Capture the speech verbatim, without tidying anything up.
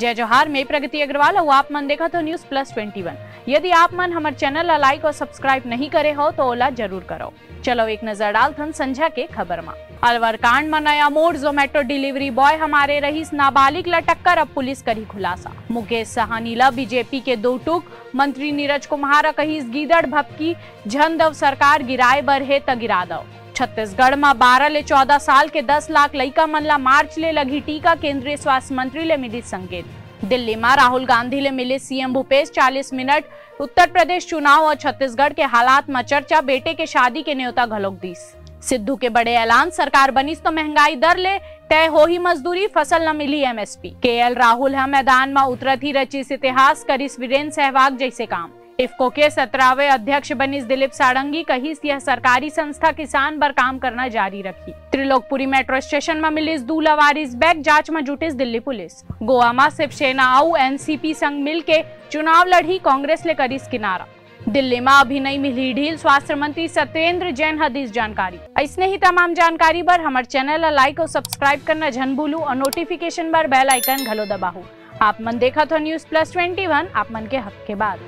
जय जोहार, मैं प्रगति अग्रवाल अउ आप मन देखत हो News Plus Twenty One। यदि आप मन हमर channel ला like और subscribe नहीं करे हो तो ओला जरूर करो। चलो एक नजर डालथन संझा के खबर मा। अलवर कांड मा नया मोड़, Zomato delivery boy ह मारे रहिस नाबालिग ला टक्कर, अब पुलिस करही खुलासा। मुकेश सहानी ला बीजेपी के दो टूक, मंत्री नीरज कुमार ह कहिस गीदड़ भपकी झन दव, सरकार गिराए बर हे त गिरा दव। छत्तीसगढ़ म बारह ले चौदह साल के दस लाख लइका मन ला मार्च ले लगही टीका, केंद्रीय स्वास्थ्य मंत्री ले मिलिस संकेत। दिल्ली म राहुल गांधी ले मिलिस सीएम भूपेश, चालीस मिनट उत्तर प्रदेश चुनाव अउ छत्तीसगढ़ के हालात म चर्चा, बेटे के शादी के न्योता घलोक दिस। सिद्धू के बड़े ऐलान, सरकार बनिस तो महंगाई दर ले तय होही मजदूरी, फसल ल मिलही एमएसपी। केएल राहुल ह मैदान म उतरत ही रचिस इतिहास, करिस वीरेंद्र सहवाग जैसे काम। इफ्को के सत्रहवें अध्यक्ष बनिस दिलीप सारंगी, कहिस यह सरकारी संस्था किसान बर काम करना जारी रखही। त्रिलोकपुरी मेट्रो स्टेशन म मिलिस दू लवारिस बैग, जांच म जुटिस दिल्ली पुलिस। गोवा म शिवसेना अउ एनसीपी संग मिलके चुनाव लड़ही, कांग्रेस ले करिस किनारा। दिल्ली म अभी नई मिलही ढील, स्वास्थ्य मंत्री सत्येंद्र जैन ह दिस जानकारी। अइसने ही तमाम जानकारी बर हमर channel ला like अउ subscribe करना झन भूलू अउ notification बर bell icon घलो दबाहू। आप मन देखत हो News Plus Twenty One, आप मन के हक के बात।